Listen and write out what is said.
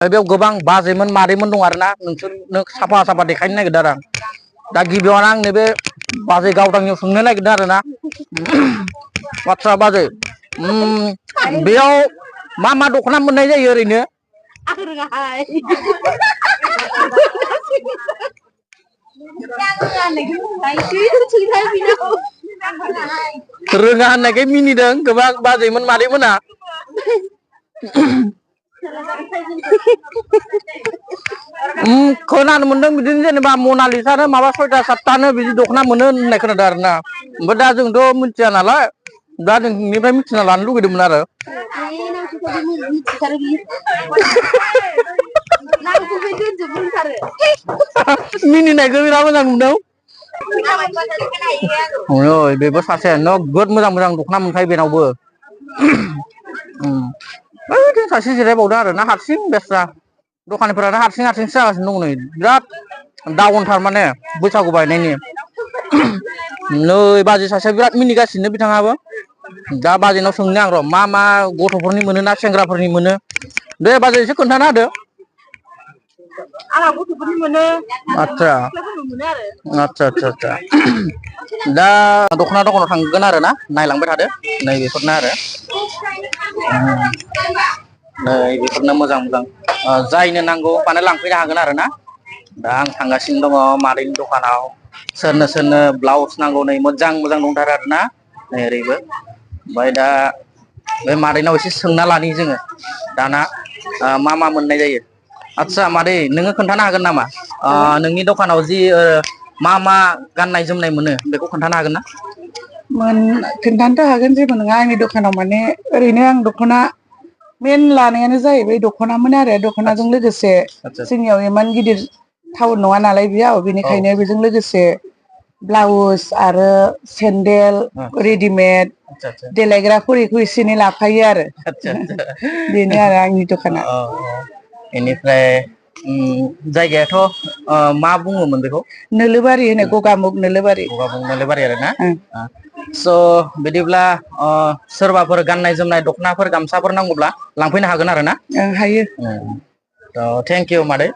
बेयाव गोबां बाजैमोन मादैमोन दं आरोना नोंसोरनो साफा साफा देखायनो नागिरदों आरो आं दा गिबियावनो आं नैबे बाजै गावदांनियाव सोंनो नागिरदों आरोना बाथ्रा बाजै बेयाव मा मा दख'ना मोननाय जायो ओरैनो रोङा होननायखाय मिनिदों गोबां बाजैमोन मादैमोना खोनानो मोनदों बिदिनो जेनेबा मनालिसानो माबा 6टा 7टानो बिदि दख'ना मोनो होननाय खोनादों आरोना ओमफ्राय दा जोंथ' मिथिया नालाय दा नोंनिफ्राय मिथिना लानो लुगैदोंमोन आरो मिनिनायखौ बिराद मोजां नुदों बेबो सासे नोगोद मोजां मोजां दख'ना मोनखायो बेनावबो सासे जिरायबावदों आरो ना हारसिं बेस्रा दखानिफोरानो हारसिं हारसिंसो जागासिनो दं नै बिराद डाउनथार माने बैसागु बायनायनि नै बाजै सासेया बिराद मिनिगासिनो बिथाङाबो दा बाजैनाव सोंनो आं र' मा मा गथ'फोरनि मोनो ना सेंग्राफोरनि मोनो दे बाजै एसे खोन्थाना होदो आंहा गथ'फोरनि मोनो आदसा दा दख'ना दखानाव थांगोन आरो ना नायलांबाय थादो नै बेफोरनो आरो नै बेफोरनो मोजां मोजां जायनो नांगौ माने लांफैनो हागोन आरो ना दा आं थांगासिनो दङ मादैनि दखानाव सोरनो सोरनो ब्लाउस नांगौ नै मोजां मोजां दंथारो आरो ना नै ओरैबो ओमफ्राय दा बे मादैनाव एसे सोंना लानि जोङो दाना मा मा मोननाय जायो आदसा मादै नोङो खोन्थानो हागोन नामा नोंनि दखानाव जि मा मा गाननाय जोमनाय मोनो बेखौ खोन्थानो हागोन ना खोन्थानोथ' हागोन जेबो नङा आंनि दखानाव माने ओरैनो आं दख'ना मेन लानायानो जाहैबाय दख'नामोन आरो दख'नाजों लोगोसे जोंनियाव इमान गिदिर टाउन नङा नालाय बेयाव बेनिखायनो बेजों लोगोसे ब्लाउस आरो सेन्देल रेडिमेड देलायग्रा खरिखौ एसे एनै लाफायो आरो बेनो आरो आंनि दखाना बेनिफ्राय जायगायाथ' मा बुङोमोन बेखौ नोलोबारि होनो गगामुग नोलोबारि आरो ना स' बिदिब्ला सोरबाफोर गाननाय जोमनाय दख'नाफोर गामसाफोर नांगौब्ला लांफैनो हागोन आरो ना हायो थेंक इउ मादै